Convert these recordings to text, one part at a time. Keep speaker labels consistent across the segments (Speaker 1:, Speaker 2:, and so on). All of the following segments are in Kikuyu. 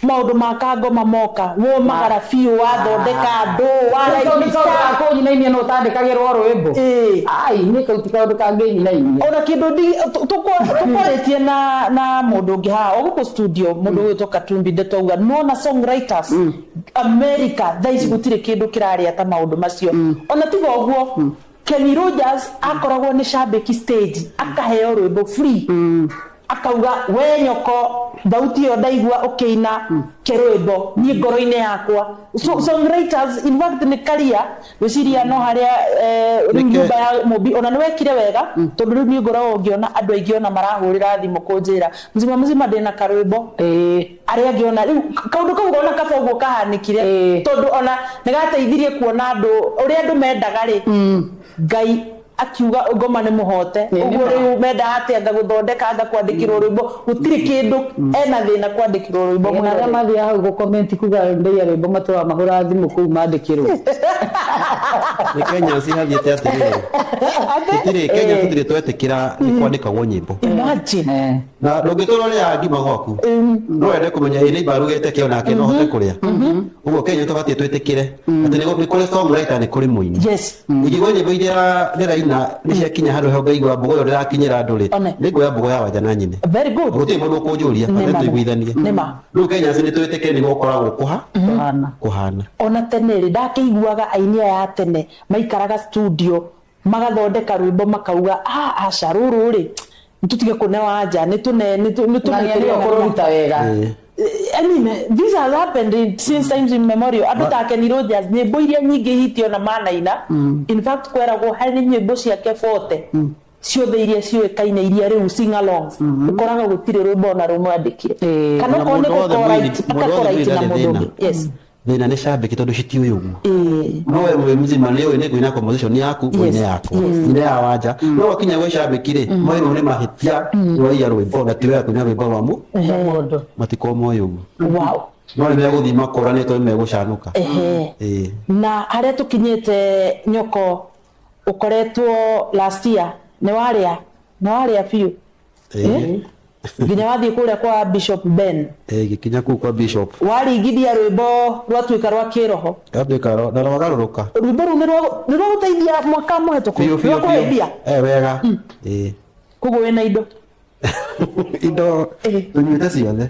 Speaker 1: Maũndũ ma kangoma moka, womagara biũ, wathondeka andũ, waraihisha.
Speaker 2: Kũnyinainia no ũtandĩkagĩrwo rwĩmbo. Ai, niĩ kau ti kaũndũ kangĩnyinainia.
Speaker 1: Ona kĩndũ tũkwarĩtie na mũndũ ũngĩ haha o gũkũ studio, mũndũ ũgwĩtwo Katumbi Ndetauga, nĩwona songwriters America thaa ici gũtirĩ kĩndũ kĩrarĩa ta maũndũ macio. Ona tiga ũguo, Kenny Rogers akoragwo nĩ cambĩki stage, akaheo rwĩmbo free, akauga, "We nyoko, thauti ĩyo ndaigua ũkĩina ke rwĩmbo niĩ ngoro-inĩ yakwa." So songwriters in fact nĩ career, gwĩciria no harĩa rĩu nyũmba ya Mũmbi ona nĩ wekire wega, tondũ rĩu niĩ ngoragwo ngĩona andũ aingĩ ona marahũrĩra thimũ kũnjĩra, "Mzima mzima, ndĩna karwĩmbo." Arĩa angĩ ona rĩu kaũndũ kau ona kaba ũguo kahanĩkire, tondũ ona nĩ gateithirie kuona andũ ũrĩa andũ mendaga rĩ, Ngai akiuga ngoma nĩ mũhote. Ũguo rĩu mendaga atĩa? Anga gũthondeka, anga kwandĩkĩrwo rwĩmbo, gũtirĩ kĩndũ ena thĩna kwandĩkĩrwo rwĩmbo.
Speaker 2: Na arĩa
Speaker 1: Mwĩroreri.
Speaker 2: Mathiaga hau gũcomment kuga ndaiya rwĩmbo matũraga mahũra thimũ kũu mandĩkĩrwo.
Speaker 3: Nĩ Kenya cihathiĩte atĩrĩrĩ, tũtirĩ Kenya, tũtirĩ twetĩkĩra nĩ kwandĩkagwo nyĩmbo.
Speaker 1: Imagine.
Speaker 3: Na ndũngĩtũra ũrĩaga ngima gwaku, no wende kũmenya ĩ neighbor arugĩte kĩ, onake no hote kũrĩa ũguo. Kenya tũbatiĩ twĩtĩkĩre atĩ nĩ kũrĩ songwriter, nĩ kũrĩ mũini. Ingĩigua nyĩmbo iria ndĩraina nĩ ciakinya handũ he ngaigua mbogo ĩyo ndĩrakinyĩra andũ rĩ,
Speaker 1: One.
Speaker 3: nĩ nguoya mbogo ya Wanja na nyine.
Speaker 1: Very good.
Speaker 3: Gũtirĩ mũndũ ũkũnjũria,
Speaker 1: Nĩ
Speaker 3: bata
Speaker 1: ma.
Speaker 3: tũiguithanie.
Speaker 1: Nĩ ma.
Speaker 3: Rĩu Kenya nĩ twĩtĩkĩre nĩguo gũkoragwo kũha
Speaker 2: Kũhana.
Speaker 3: Kũhana.
Speaker 1: Ona tene rĩ, ndakĩiguaga aini aya a tene maikaraga studio magathondeka rwĩmbo, makauga, "Ah, aca, rũrũ rĩ, nĩtũtige kũne Wanja, nĩtũne
Speaker 2: Na nĩ
Speaker 1: nĩtũne."
Speaker 2: ũkũrũruta wega.
Speaker 1: I mean, this has happened since times immemorial. Andũ ta Kenny Rogers, nyĩmbo iria nyingĩ hiti ona manaina, in fact kweragwo harĩ nyĩmbo ciake 40 ciothe iria ciũĩkaine, iria rĩu sing-alongs, ũkoraga gũtirĩ rwĩmbo ona rũmwe andĩkire. Kana
Speaker 3: Na
Speaker 1: okorwo nĩ
Speaker 3: mũndũ wothe
Speaker 1: gũko-write,
Speaker 3: mũini, mũndũ wothe
Speaker 1: akako-write na
Speaker 3: mũini
Speaker 1: mũndũ
Speaker 3: ndarĩ
Speaker 1: ũngĩ. Yes.
Speaker 3: Thĩna nĩ cambĩki, tondũ citiũĩ ũguo. No we mwĩ mzima nĩ ũĩ nĩ ngũina composition yaku, ngũine yakwa, nyine ya Wanja. No wakinya gwĩ cambĩki rĩ, moĩ nĩ mahĩtia, waiya rwĩmbo na ti wega kũina rwĩmbo rwa mũ
Speaker 2: Mũndũ.
Speaker 3: Matikorwo moĩ ũguo. No nĩ megũthiĩ makũranĩtwo, nĩ megũcanũka.
Speaker 1: Na harĩa tũkinyĩte, nyoko, ũkoretwo last year nĩ warĩa biũ. Nginya wathiĩ kũrĩa kwa Bishop Ben.
Speaker 3: Gĩkinya kũu kwa Bishop.
Speaker 1: Waringithia rwĩmbo rwatuĩka rwa kĩroho.
Speaker 3: Rwatuĩka na rwagarũrũka.
Speaker 1: Rwĩmbo rũu nĩ rwagũteithia mwaka mũhetũku.
Speaker 3: Biũ biũ.
Speaker 1: Rwa kũhĩmbia.
Speaker 3: Wega.
Speaker 1: Koguo wĩna indo.
Speaker 3: Indo tũnyuĩte ciothe.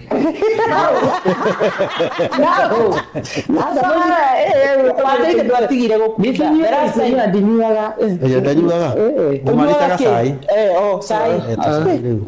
Speaker 1: Wanjaire ndwatigire gũkunda The last time.
Speaker 2: Ndinyuaga.
Speaker 3: Ndanyuaga.
Speaker 1: Ũnyuaga
Speaker 3: Ngũmaritaga
Speaker 1: kĩ?
Speaker 3: cai.
Speaker 1: Oh, cai.
Speaker 3: Ta cai rĩu.